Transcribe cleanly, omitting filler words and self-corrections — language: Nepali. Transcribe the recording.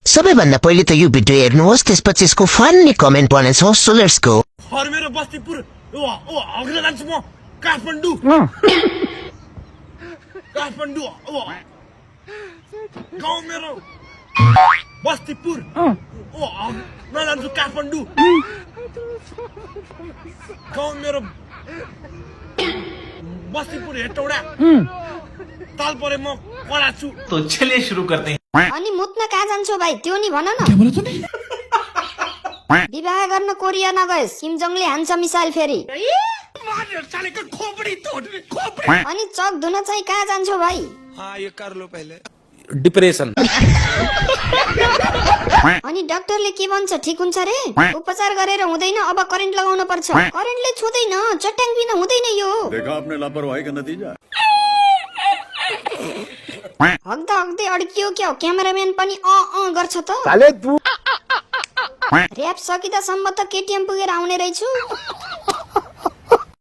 सबैभन्दा पहिले त यो भिडियो हेर्नुहोस्, त्यसपछि यसको फन्नी कमेन्ट पढ्नेछौँ सोलर्सको। मेरो बस्तीपुर अग्लो जान्छु म काठमाडौँ काठमाडौँ गाउँ मेरो बस्तीपुर जान्छु काठमाडौँ गाउँ मेरो बस्तीपुर हेटौडा ताल परे म कडा छु। तो चलिए शुरू करते हैं। अनि मुत्न कहाँ जान्छौ भाइ त्यो नि भन न। विवाह गर्न कोरिया नगएस्, किम जोङले हान्छ मिसाइल फेरि। अनि चक धुन चाहिँ कहाँ जान्छौ भाइ? ये कर लो पहले। डिप्रेसन। अनि डाक्टरले के भन्छ ठिक हुन्छ रे? उपचार गरेर हुँदैन, अब करेन्ट लगाउन पर्छ। करेन्टले छुँदैन, चट्याङ बिना हुँदैन यो। देखा आपने लापरवाही का नतिजा। हग्दा हग्दै अड्कियो क्या? क्यामेराम्यान पनि गर्छ त। र्याप सकिदासम्म त केटीएम पुगेर आउने रहेछु।